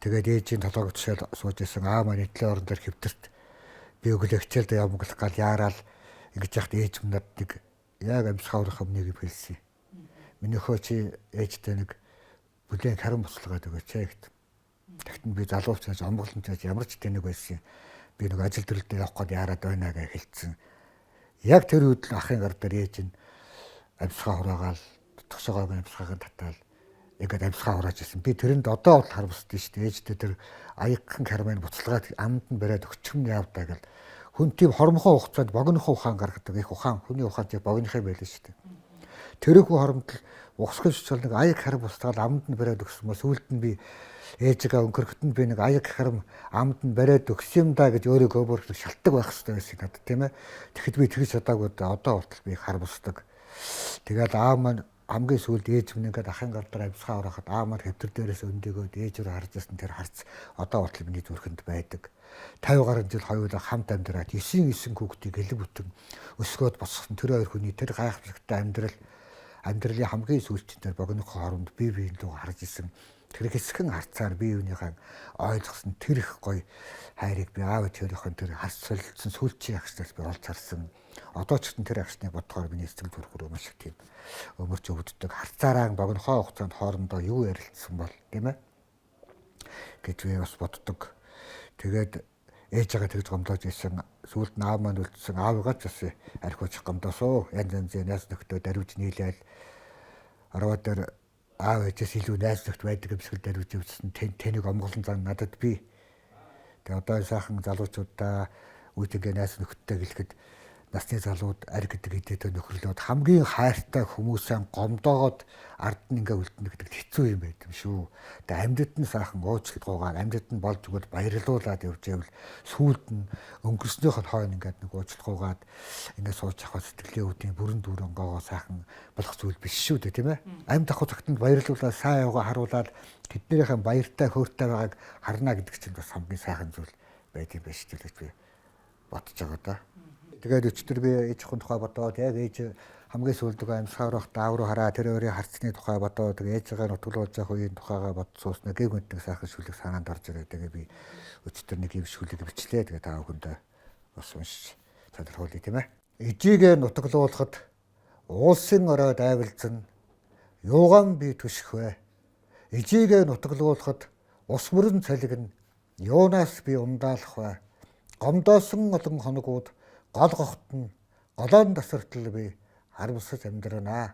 Тэгээд ээжийн толгойг тушаал сууж исэн. Аа маань эдлийн орон дээр хэвтэрт би өглөө хичээлдээ явмаглах гал яараал ингэж яхад ээж минь надад нэг яг амьсгаа урах юм нэг юм хэлсэн. Миний хөө чи ээжтэй нэг бүлээн харин буцалгаад өгөөч ээ гэт. Тэгтэн би залууч байж омголон ч ямар ч тэнэг байсан. Би нэг ажил төрөлдөө явах гээд яарад байна гэж хэлсэн. Яг тэр үед л ахын гар дээр ээж нь амьсгаа хураагаал тогшоогоог амьсгааг татаал ингээд амьсгаа хурааж ирсэн. Би тэрэнд одоо бол харамсдаг шүү дээ. Ээжтэй тэр аягхан кармын буцалгаад амд нь бариад өгчих юм яавдаа гэл. Хүн тийм хормхон хугацаанд богинохон ухаан гаргадаг. Их ухаан, хүний ухаан тийм богиных юм байлаа шүү дээ. Тэрхүү хоромдол Угсгал шүчл нэг аяг харам устгаал амд нь бариад өгсөн мө сүүлд нь би ээжигээ өнгөрөхөд нь би нэг аяг харам амд нь бариад өгсөн юм да гэж өөрийгөө өөр шалтгаан байх хэрэгтэй байсан надад, тийм ээ. Тэгэхэд би тэгж чадаагүй, одоо болтол би харамсдаг. Тэгээд аав маань хамгийн сүүлд ээж минь ингээд ахын гар дээр амьсгаа ороход аав маань хэвтэр дээрээс өндөгөөд ээж рүү харж байсан тэр харц одоо болтол миний зүрхэнд байдаг. 50 гаруй жил хоёулаа хамт амьдраад 9 9 хүүхдийг элэг бүтэн өсгөөд босгосон тэр хоёр хүний тэр гайхамшигтай амьдрал, амьдралын хамгийн сүүлчийн тэр богино хооронд бие биеийн лүү харж исэн тэр хэсгэн харцаар бие биенийхээ ойлгосон тэр их гоё хайрыг би аав ээжийнхээ тэр харц солилцсон сүүлчийн агшнаас би олж харсан. Одоо ч гэсэн тэр агшныг бодохоор миний сэтгэл зүрх рүү маш их тийм өмөрч өвддөг. Харцаараа богинохоо хугацаанд хоорондоо юу ярилцсан бол, тийм ээ, гэж би бас боддог. Тэгээд ээжээгээ тэгж гомдоож исэн. Сүүлд нь аав маань үлдсэн. Аавыгаа ч бас архиуч гомдоосоо. Янз янзын найз нөхдөө даруйж нийлээл ороо дээр аав ээжээс илүү найз нөхд байдаг юм шиг даруйж явсан. Тэнийг омголон зан надад би. Тэгээ одоо сайхан залуучуудаа үүдэнгээ найз нөхдөд гэлэхэд насны залууд арь гэдэг идэтэй нөхөрлөөд хамгийн хайртай хүмүүсээ гомдоогоод ард нь ингээ үлдэнэ гэдэг хэцүү юм байт юм шүү. Тэгээ амьдад нь сайхан уучлалгүйгээр амьдад нь болж өгöd баярлуулад явж байвал сүүлд нь өнгөрснөөх нь хойно ингээд нэг уучлалгүйгаад ингээ сууж авах сэтгэлийн үүдийн бүрэн дүүрэн гоогоо сайхан болох зүйл биш шүү дээ, тийм ээ. Амьд авах цагтанд баярлуулаад сайн явгаа харуулад тэднийхэн баяртай хөөртэй байгааг харна гэдэг чинь бас хамгийн сайхан зүйл байд юм байна шүү дээ гэж би бодож байгаа да. Тэгээд өчтөр би ээж хүн тухай бодоод яг ээж хамгийн сүүлд амьсгаар байхдаа аав руу хараа тэр өөрийн харцны тухай бодоод ээжигээ нутгалуулж явах үеийн тухайгаа бод сууснаа гэв гэнтэг сайхан шүлэг санаанд орж ирээ. Тэгээ би өчтөр нэг юм шүлэг бичлээ. Тэгээ та бүхэндээ бас уншиж тодорхойлъё, тийм ээ. Ижигээ нутгалуулахад уулсын орой дайвалзан юугаан би түших вэ? Ижигээ нутгалуулахад ус мөрөн цалигна юунаас би ундаалах вэ? Гомдоосон олон хоногуд гол гохот нь голоон тасартал би харамсаж амьдрана.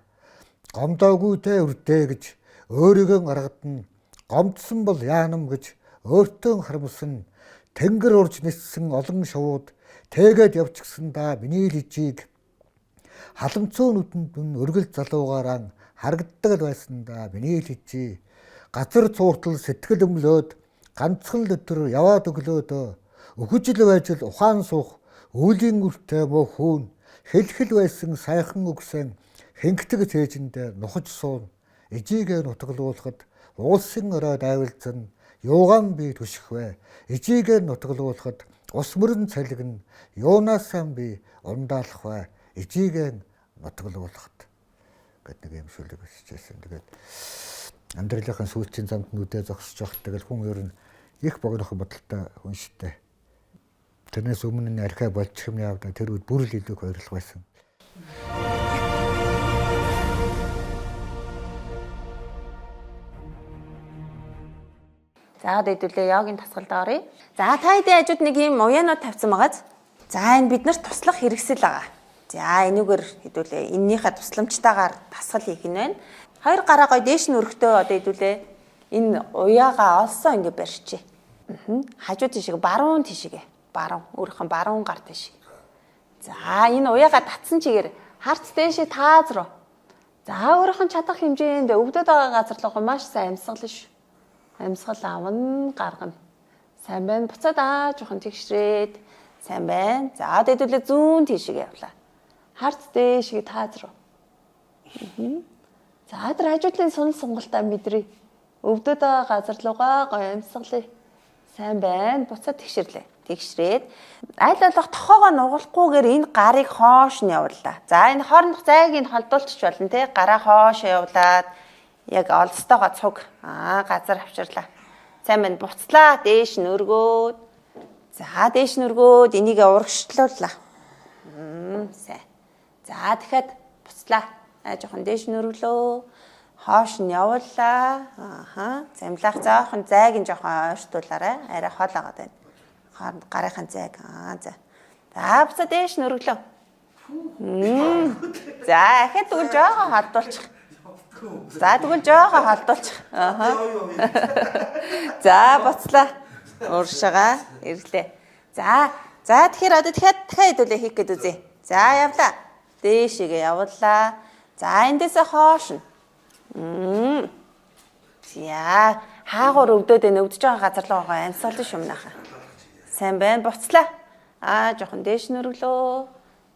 Гомдоогүйтэй үрдээ гэж өөрийгөө аргадна. Гомдсон бол яанам гэж өөртөө харамсан. Тэнгэр урж ниссэн олон шувууд тэгээд явчихсан да миний л ижийг. Халамцуу нүдэнд нь өргөл залуугаараа харагддаг л байсан да миний л ижий. Газар цууртал сэтгэл өмлөөд ганцхан л өдөр яваад өглөөд өгөж л байж л ухаан суух үүлийн үртэй мө хүүн хэлхэл байсан сайхан үгсэн хингдэг цээжиндээ нухаж суун. Ижигээ нутгалуулахад уулсын орой дайвалзан юугаан би түших вэ? Ижигээ нутгалуулахад ус мөрөн цалигна юунаасаа би ундаалах вэ? Ижигээ нутгалуулахад гэдэг нэг юм шүлэг бичижсэн. Тэгээд амьдралынхаа сүүлчийн замд нүдэ зогсож байхад тэгэл хүн ер нь их богинохон бодолтой хүн шттэ. Тэрнээс өмнө нь архиа болчих юм явда тэр үед бүр л илүү их ойрлох байсан. За одоо хэдүүлээ йогийн тасгалд оръё. За та хэдийн хажууд нэг юм уяанууд тавьсан байгааз. За энэ бид нарт туслах хэрэгсэл байгаа. За энүүгээр хэдүүлээ эннийхээ тусламжтайгаар тасгал хийх нь байна. Хоёр гараа гой дээш нь өргөтөө одоо хэдүүлээ энэ уяагаа олсоо ингэ барьчих. Хажуу тийшээ, баруун тийшээ. Баруун өөрийнх нь баруун гар тийш. За энэ уяагаа татсан чигээр харц дээшээ тааз руу. За өөрийнх нь чадах хэмжээнд өвдөд байгаа газар руу маш сайн амьсгална шүү. Амьсгал авна, гаргана. Сайн байна. Буцаад аа жоохон тэгшрээд сайн байна. За одоо хэдүүлээ зүүн тийшээ явлаа. Харц дээшээ тааз руу. За тэр хажуудлын сунал сонголтоо мэдрээ. Өвдөд байгаа газар руугаа гоё амьсгалъя. Сайн байна. Буцаад тэгшэрлээ. Тэгшрээд аль болох тохоогоо нугалахгүйгээр энэ гарыг хоош нь явууллаа. За энэ хоорондох зайг нь холдуулчих болно те. Гараа хоош явуулаад яг олстойгоо цуг газар авчирлаа. Сайн байна. Буцлаа. Дээш нь өргөөд. За дээш нь өргөөд энийг урагшлууллаа. Сайн. За дахиад буцлаа. Аа жоохон дээш нь өргөлөө. Хоош нь явууллаа. Ааха. Замлаах заахан зайг нь жоохон ойртуулаарай. Арай хол агаад байна. Гарынхын зайг. Аа за. За буцаа дээш нь өргөлөө. За ахад тэгвэл жоохон холдуулчих. За тэгвэл жоохон холдуулчих. Ааха. За буцлаа. Ууршагаа ирлээ. За за тэгэхээр одоо дахиад дахиад хэдүүлээ хийх гээд үзье. За явлаа. Дээшээгээ явууллаа. За эндээсээ хоош нь. За, хаагуур өвдөд энэ өвдөж байгаа газар руу гоё амьсгалан шумнааха. Сайн байна. Буцлаа. Аа, жоохон дээш нүрглөө.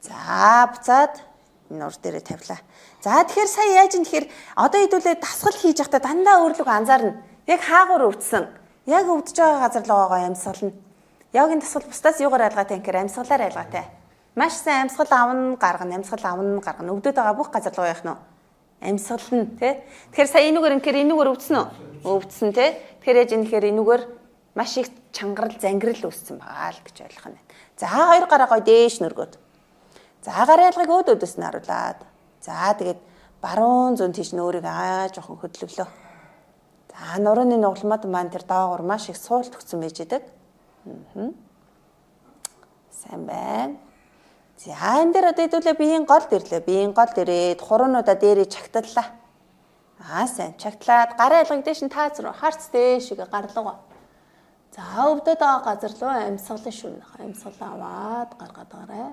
За, буцаад нуур дээрээ тавилаа. За, тэгэхээр сая яаж юм тэгэхээр одоо хэдүүлээ дасгал хийж байхдаа дандаа өөрлөгөө анзаарна. Яг хаагуур өвдсөн. Яг өвдөж байгаа газар руу гоё амьсгална. Йогийн дасгал бусдаас юугаар айлгаатай юм гэхээр амьсгалаар айлгаатай. Маш сайн амьсгал авна, гаргана, амьсгал авна, гаргана. Өвдөд байгаа бүх газар руу яах нь вэ? Амьсгална, тий? Тэгэхээр сая энүүгээр инхээр энүүгээр өвдсөн үү? Өвдсөн, тий? Тэгэхээр яаж юм гэхээр энүүгээр маш их чангарал, зангирал үүссэн байгаа л гэж ойлгох нь. За, хоёр гараа гоё дээш нүргөөд. За, гарын ялгыг өөд өөдөөс нь харуулад. За, тэгээд баруун зүүн тийш нь өөрийгөө аа жоохон хөдлөглөө. За, нурууны нугламад маань тэр доогуур маш их суул төгсөн байж идэг. Сайн байна. За, энэ дээр одоо хэдүүлээ биеийн гол ирлээ. Биеийн гол ирээд хуруунуудаа дээрээ чагтлаа. Аа, сайн. Чагтлаад гарын алгыг дээш нь тааз руу харц дээшгээ гарлуугаа. За, өвдөд байгаа газар руу амьсгалан шүнэх. Амьсгал аваад гаргаад гараа.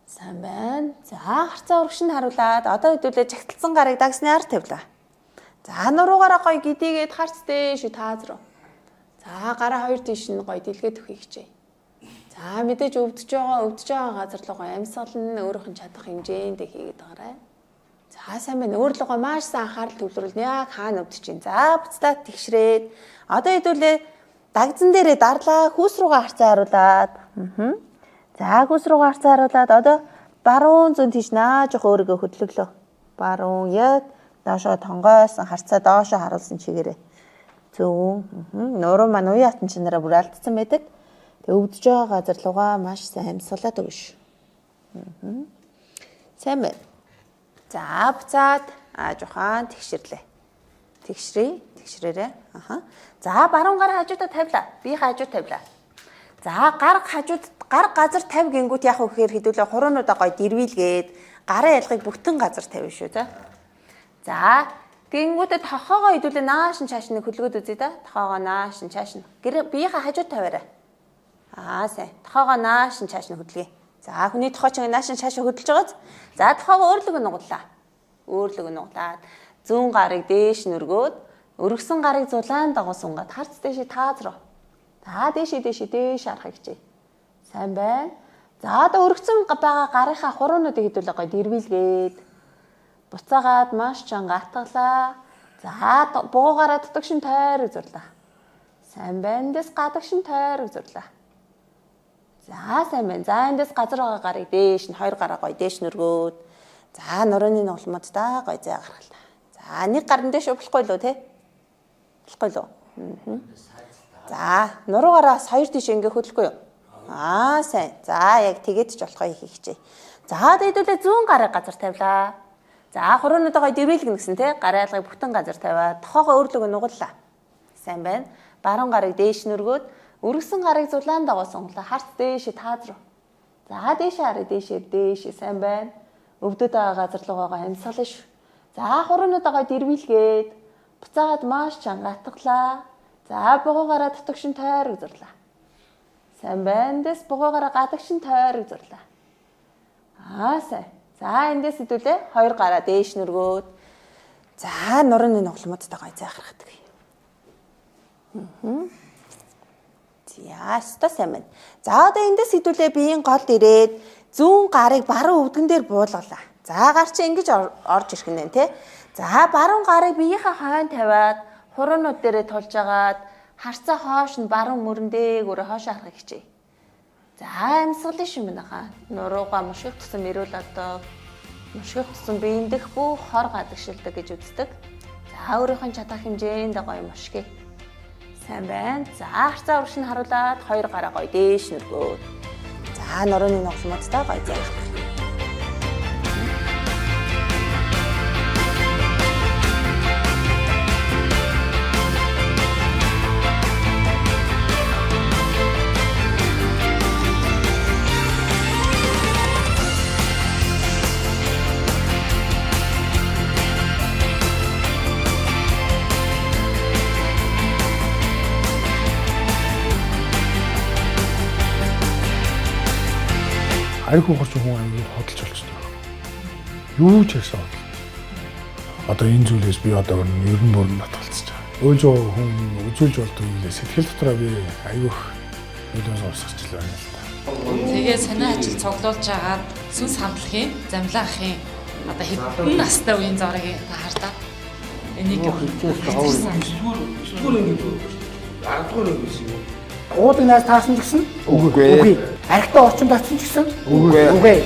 Сайн байна. За, харцаа урагш нь харуулад одоо хэдүүлээ чагталсан гарыг дагсны ар тавилаа. За, нуруугаараа гоё гидийгээд харц дээш тааз руу. За, гараа хоёр тийш нь гоё дэлгээд өгөхийг хичээе. За, мэдээж өвдөж байгаа газар руу гоё амьсгал нь өөрийнх нь чадах хэмжээнд хийгээд байгаарай. За, сайн байна. Өөр лугаа маш сайн анхаарал төвлөрүүл. Яг хаана өвдөж чинь. За, буцдаа тэгшрээд одоо хэдүүлээ дагзан дээрээ дарлаа, хүүс рүүгээ харцаа харуулад. За, хүүс рүүгээ харцаа харуулад одоо баруун зүүн тийш наа жоох өөрийгөө хөдлөглөө. Баруун яг доошоо тонгойсон харцаа доошоо харуулсан чигээрээ. Зүүн. Нуруу маань уян хатан чинараа бүр алдсан байдаг. Тэг өвдөж байгаа газар лугаа маш сайн амьсгалаад өгнө. Сайн байна. За, буцаад аа жоохон тэгширлээ. Тэгшрээ, тэгшрээрээ. Аха. За, баруун гар хажуудаа тавилаа. Биеийн хажууд тавилаа. За, гар хажууд гар газар тавь гингүүт яах вэ гэхээр хэдүүлээ хуруунуудаа гоё дэрвийлгээд гарын ялгыг бүтэн газар тавина шүү, за. За, гингүүтээ тохоогоо хэдүүлээ нааш нь чааш нэг хөлгөөд үзье да. Тохоогоо нааш нь чааш нь. Биеийнхээ хажууд тавиарай. Аа, сайн. Тохоогоо нааш нь чааш нь хөдөлгөе. За, хүний тохоо чинь нааш нь чааш хөдөлж байгааз. За, тохоогоо өөрлөгөө нугалаа. Өөрлөгөө нугалаад зүүн гарыг дээш нүргөөд өргөсөн гарыг зулаан дагуу сунгаад харц дээшээ тааз руу. За, дээшээ дээшээ дээш харахыг хичээе. Сайн байна. За, одоо өргөцсөн байгаа гарынхаа хуруунуудыг хэдүүлээ гоё дэрвийлгээд буцаагаад маш чанга атгалаа. За, буугаараа дутагшин тойрог зурлаа. Сайн байна. Эндээс гадагшин тойрог зурлаа. За, сайн байна. За, эндээс газар байгаа гарыг дээш нь хоёр гараа гоё дээш нүргөөд. За, нурууны нугалмууд та гоё зай гаргалаа. За, нэг гар нь дээш болохгүй лүү те? Болохгүй лүү? За, нуруугаараас хоёр тийш ингээ хөдлөхгүй юу? Аа, сайн. За, яг тэгээд ч болохоо хийх хичээе. За, хэдүүлээ зүүн гарыг газар тавилаа. За, хуруунуудаа гоё дэрвийлгэн гэсэн те? Гарын алгыг бүтэн газар тавиад тохоогоо өөрлөгөө нугаллаа. Сайн байна. Баруун гарыг дээш нүргөөд өргөсөн гарыг зулаан дагуу сунгалаа. Харц дээшээ тааз руу. За, дээшээ харъя, дээшээ, дээшээ. Сайн байна. Өвдөд байгаа газар руугаа амьсгална шүү. За, хуруунуудаа гоё дэрвийлгээд буцаагаад маш чанга атгалаа. За, бугуугаараа дутагшин тойрог зурлаа. Сайн байна. Эндээс бугуугаараа гадагшин тойрог зурлаа. Аа, сайн. За, эндээс хэдүүлээ хоёр гараа дээш нүргөөд. За, нурууны нугламуудтай гоё зай гаргадаг. За, өстой сайн байна. За, одоо эндээс хэдүүлээ биеийн голд ирээд зүүн гарыг баруун өвдгөн дээр буулгалаа. За, гар чи ингэж орж ирэх нь тий. За, баруун гарыг биеийнхээ хойно тавиад хуруунууд дээрээ тулж агаад харцаа хоош нь баруун мөрөн дээгүүрээ хоошоо харахыг хичээе. За, амьсгалын шимэн хаа. Нуруугаа мушгих тусам эрүүл одоо мушгих тусам биендэх бүх хор гадагшилдаг гэж үздэг. За, өөрийнх нь чадах хэмжээнд гоё мушгий. Сайн байна. За, харцаа урагш нь харуулад хоёр гараа гоё дээш нүргөөд. За, нурууны нугалмуудтай гоё зайх. Арх ухарч хүн аягүй хөдөлж болчихдог. Юу ч ярьсан хөдөлж. Одоо энэ зүйлээс би одоо ер нь бүр татгалцаж байгаа. Уйлж байгаа хүн үзүүлж болдог юм лээ. Сэтгэл дотроо би айгүйх нөлөөс урсгач л байна л та. Тэгээ сонио ажил цуглуулж агаад сүнс хамтлагийн замлаа ахын одоо хэдэн настай үеийн зургийг та хардаа. Энийг 9-р анги дүү. 10-р анги байсан юм. Уудаг найз таарсан ч гэсэн Үгүй. Үгүй. Архитай орчинд очсон ч гэсэн Үгүй. Үгүй.